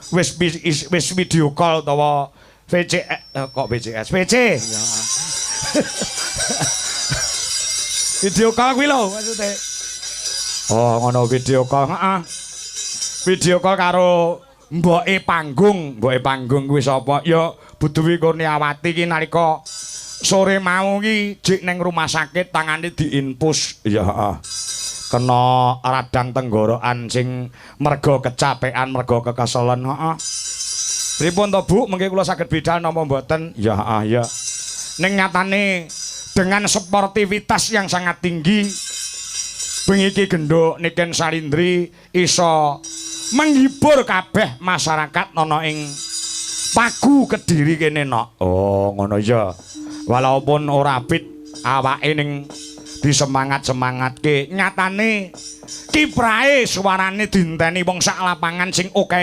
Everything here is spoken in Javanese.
Wis wis video call utawa VC, kok VCS, VC. Video call kuwi lho maksude. Oh, ngono video call, heeh. Video call karo mboke panggung, mboke panggung kuwi sapa? Ya Bu Dwi Kurniawati ki nalika sore mau ki jek ning rumah sakit, tangane diinfus. Iya, heeh. Kena radang tenggorokan sing merga kecapean, merga kekeselen, heeh. Pripun to, Bu? Mengke kula saged bidal napa mboten? Ya, heeh, ya. Ning nyatane dengan sportivitas yang sangat tinggi, bengi iki genduk Niken Salindri iso menghibur kabeh masyarakat ana ing Pagu Kediri kene nok. Oh, ngono ya. Walaupun ora fit awake, ning disemangat-semangatke. Nyatane kiprahe suarane dinteni wong sak lapangan sing oke.